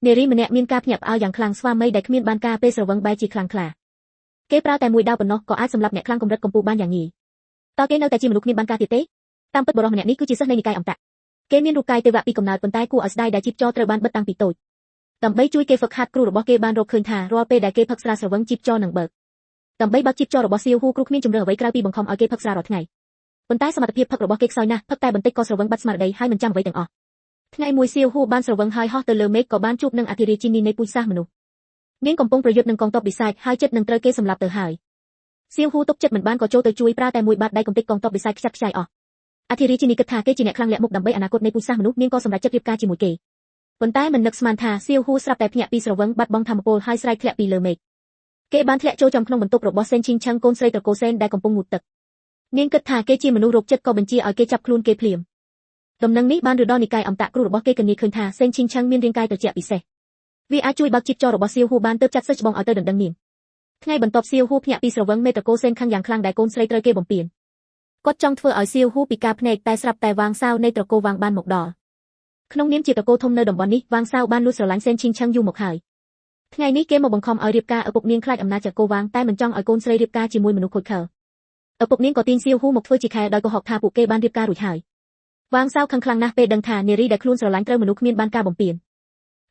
នារីម្នាក់មានការភ្ញាក់ផ្អើលយ៉ាងខ្លាំងស្វាមីដែលគ្មានបានការពេលស្រវឹងបែរជាខ្លាំងក្លាគេប្រើតែមួយដាវប៉ុណ្ណោះក៏អាចសម្លាប់អ្នកខ្លាំងកម្រិតកំពូលបានយ៉ាងងាយតើគេនៅតែជាមនុស្សគ្មានបានការទៀតទេតាមពិតបុរសម្នាក់នេះគឺជាសិស្សនៃនិកាយអមតៈគេមានរូបកាយទេវៈពីកំណើតប៉ុន្តែគួរឲ្យស្ដាយដែលជីពចរត្រូវបានបិទតាំងពីតូចដើម្បីជួយគេហ្វឹកហាត់គ្រូរបស់គេបានរកឃើញថារាល់ពេលដែលគេផឹកស្រាស្រវឹងជីពចរនឹងបើកដើម្បីបើកជីពចររបស់សៀវហ៊ូគ្រូគ្មានជំរឿអ្វីក្រៅពីបង្ខំឲ្យគេផឹកស្រារាល់ថ្ងៃប៉ុន្តែសមត្ថភាពផឹករបស់គេខ្សោយណាស់ផឹកតែបន្តិចក៏ស្រវឹងបាត់ស្មារតីហើយមិនចាំអ្វីទាំងអស់ថ្ងៃមួយសៀវហ៊ូបានស្រវឹងហើយហោះទៅលើមេឃក៏បានជួបនឹងអធិរាជិនីនៃពូជសាសន៍មនុស្សនាងកំពុងប្រយុទ្ធនឹងកងទ័ពបិសាចហើយចិត្តនឹងត្រូវគេសម្លាប់ទៅហើយសៀវហ៊ូទុកចិត្តមិនបានក៏ចូលទៅជួយប្រើតែមួយបាតដៃកំទេចកងទ័ពបិសាចខ្ចាត់ខ្ចាយអស់អធិរាជិនីគិតថាគេជាអ្នកខ្លាំងលាក់មុខដើម្បីអនាគតនៃពូជសាសន៍មនុស្សនាងក៏សម្រេចចិត្តរៀបការជាមួយគេប៉ុន្តែមិននឹកស្មានថាសៀវហ៊ូស្រាប់តែភ្ញាក់ពីស្រវឹងបាត់បង់ធម្មពលហើយស្រែកធ្លាក់ពីលើមេឃគេបានធ្លាក់ចូលចំក្នុងបន្ទប់របស់សេនឈីងឆឹងកូនស្រីត្រកូលសេនដែលកំពុងងូតទឹកនាងគិតថាគេជាមនុស្សរោគចិត្តក៏បញ្ជាឲ្យគេចាប់ខ្លួនគេភ្លាមដំណឹងនេះបានរដល់និកាយអមតៈគ្រូរបស់គេកនីឃើញថាសេនឈីងឆឹងមានរាងកាយត្រជាក់ពិសេសវាអាចជួយបើកជីពចររបស់សៀវហ៊ូបានទើបចាត់សិស្សច្បងឲ្យទៅដណ្ដឹងនាងថ្ងៃបន្ទាប់សៀវហ៊ូភ្ញាក់ពីស្រវឹងមេត្រកូលសេនខឹងយ៉ាងខ្លាំងដែលកូនស្រីត្រូវគេបំពានគាត់ចង់ធ្វើឲ្យសៀវហ៊ូពីការភ្នែកតែស្រាប់តែវាងសាវនៃត្រកូលវាងបានមកដល់ក្នុងនាមជាត្រកូលធំនៅតំបន់នេះវាងសាវបានលួចស្រឡាញ់សេនឈីងឆឹងយូរមកហើយថ្ងៃនេះគេមកបង្ខំឲ្យរៀបការឪពុកនាងខ្លាចអំណាចត្រកូលវាងតែមិនចង់ឲ្យកូនស្រីរៀបការជាមួយមនុស្សខូចខលឪពុកនាងក៏ទាញសៀវហ៊ូមកធ្វើជាខែដោយកុហកថាពួកគេបានរៀបការរួចហើយវាងសាវខឹងខ្លាំងណាស់ពេលដឹងថានារីដែលខ្លួនស្រឡាញ់ត្រូវមនុស្សគ្មានបានការបំពាន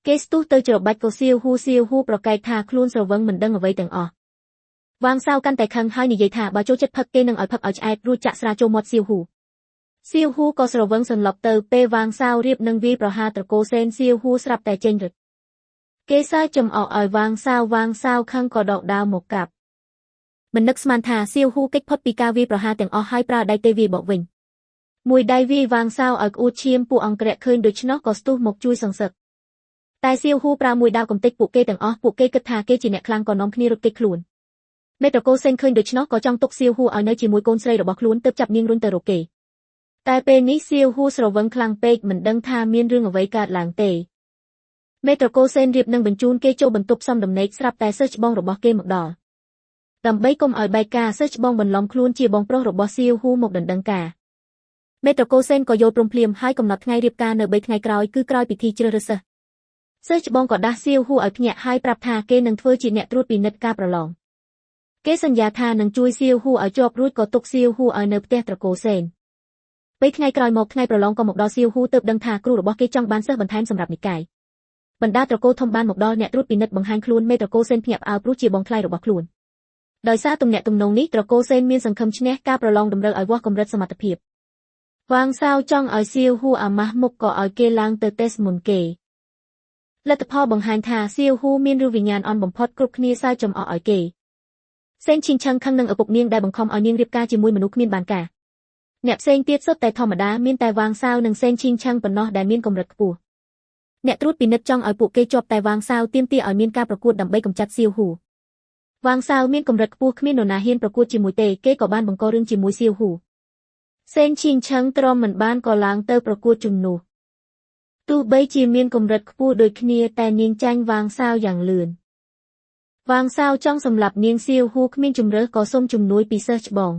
គេស្ទុះទៅច្របាច់ក៏សៀវហ៊ូសៀវហ៊ូប្រកែកថាខ្លួនស្រវឹងមិនដឹងអ្វីទាំងអស់វាងសាវកាន់តែខឹងហើយនិយាយថាបើចូលចិត្តផឹកគេនឹងឲ្យផឹកឲ្យឆ្អែតរួចចាក់ស្រាចូលមាត់សៀវហ៊ូសៀវហ៊ូក៏ស្រវឹងសន្លប់ទៅពេលវាងសាវរៀបនឹងវាយប្រហារត្រកូលសេនសៀវហ៊ូស្រាប់តែចេញរឹតគេសើចចំអកឲ្យវាងសាវវាងសាវខឹងក៏ដកដាវមកកាប់មិននឹកស្មានថាសៀវហ៊ូគេចផុតពីការវាយប្រហារទាំងអស់ហើយប្រើដៃទេវាយបកវិញមួយដៃវាយវាងសាវឲ្យក្អួតឈាមពួកអង្គរៈឃើញដូច្នោះក៏ស្ទុះមកជួយសង្សឹកតែសៀវហ៊ូប្រើមួយដាវកំទេចពួកគេទាំងអស់ពួកគេគិតថាគេជាអ្នកខ្លាំងក៏នាំគ្នារត់គេចខ្លួនមេត្រកូលសេនឃើញដូច្នោះក៏ចង់ទុកសៀវហ៊ូឲ្យនៅជាមួយកូនស្រីរបស់ខ្លួនទើបចាប់នាងរុញទៅរកគេតែពេលនេះសៀវហ៊ូស្រវឹងខ្លាំងពេកមិនដឹងថាមានរឿងអ្វីកើតឡើងទេមេត្រកូលសេនរៀបនឹងបញ្ជូនគេចូលបន្ទប់សំដំណេកស្រាប់តែសិស្សច្បងរបស់គេមកដល់ដើម្បីកុំឲ្យបែកការសិស្សច្បងបន្លំខ្លួនជាបងប្រុសរបស់សៀវហ៊ូមកដណ្ដឹងការមេត្រកូលសេនក៏យល់ព្រមភ្លាមហើយកំណត់ថ្ងៃរៀបការនៅ3ថ្ងៃក្រោយគឺក្រោយពិធីជ្រើសរើសសិស្សសិស្សច្បងក៏ដាស់សៀវហ៊ូឲ្យភ្ញាក់ហើយប្រាប់ថាគេនឹងធ្វើជាអ្នកត្រួតពិនិត្យការប្រឡងគេសន្យាថានឹងជួយសៀវហ៊ូឲ្យជាប់រួចក៏ទុកសៀវហ៊ូឲ្យនៅផ្ទះត្រកូលសេនពេលថ្ងៃក្រោយមកថ្ងៃប្រឡងក៏មកដល់សៀវហ៊ូទើបដឹងថាគ្រូរបស់គេចង់បានសិស្សបន្ថែមសម្រាប់និកាយបណ្ដាត្រកូលធំបានមកដល់អ្នកត្រួតពិនិត្យបង្ហាញខ្លួនមេត្រកូលសេនភ្ញាក់ផ្អើលព្រោះជាបងថ្លៃរបស់ខ្លួនដោយសារទំនាក់ទំនងនេះត្រកូលសេនមានសង្ឃឹមឈ្នះការប្រឡងតម្រូវឲ្យវាស់កម្រិតសមត្ថភាពវាងសាវចង់ឲ្យសៀវហ៊ូអាម៉ាស់មុខក៏ឲ្យគេឡើងទៅតេស្តមុនគេលទ្ធផលបង្ហាញថាសៀវហ៊ូមានរូបវិញ្ញាណអន់បំផុតគ្រប់គ្នាសើចចំអកឲ្យគេសេនឈីងឆឹងខឹងនឹងឪពុកនាងដែលបង្ខំឲ្យនាងរៀបការជាមួយមនុស្សគ្មានបានការអ្នកផ្សេងទៀតសុទ្ធតែធម្មតាមានតែវាងសាវនិងសេនឈីងឆឹងប៉ុណ្ណោះដែលមានកម្រិតខ្ពស់អ្នកត្រួតពិនិត្យចង់ឲ្យពួកគេជាប់តែវាងសាវទាមទារឲ្យមានការប្រកួតដើម្បីកម្ចាត់សៀវហ៊ូវាងសាវមានកម្រិតខ្ពស់គ្មាននរណាហ៊ានប្រកួតជាមួយទេគេក៏បានបង្ករឿងជាមួយសៀវហ៊ូសេនឈីងឆឹងទ្រាំមិនបានក៏ឡើងទៅប្រកួតជំនួសទោះបីជាមានកម្រិតខ្ពស់ដូចគ្នាតែនាងចាញ់វាងសាវយ៉ាងលឿនវាងសាវចង់សម្លាប់នាងសៀវហ៊ូគ្មានជំរើសក៏សុំជំនួយពីសិស្សច្បង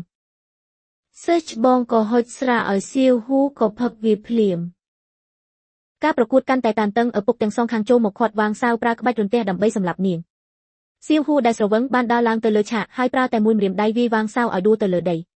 សិស្សច្បងក៏ហុចស្រាឲ្យសៀវហ៊ូក៏ផឹកវាភ្លាមការប្រកួតកាន់តែតានតឹងឪពុកទាំងសងខាងចូលមកខាត់វាងសាវប្រើក្បាច់រន្ទះដើម្បីសម្លាប់នាងសៀវហ៊ូដែលស្រវឹងបានដើរឡើងទៅលើឆាកហើយប្រើតែមួយម្រាមដៃវាយវាងសាវឲ្យដួលទៅលើដី។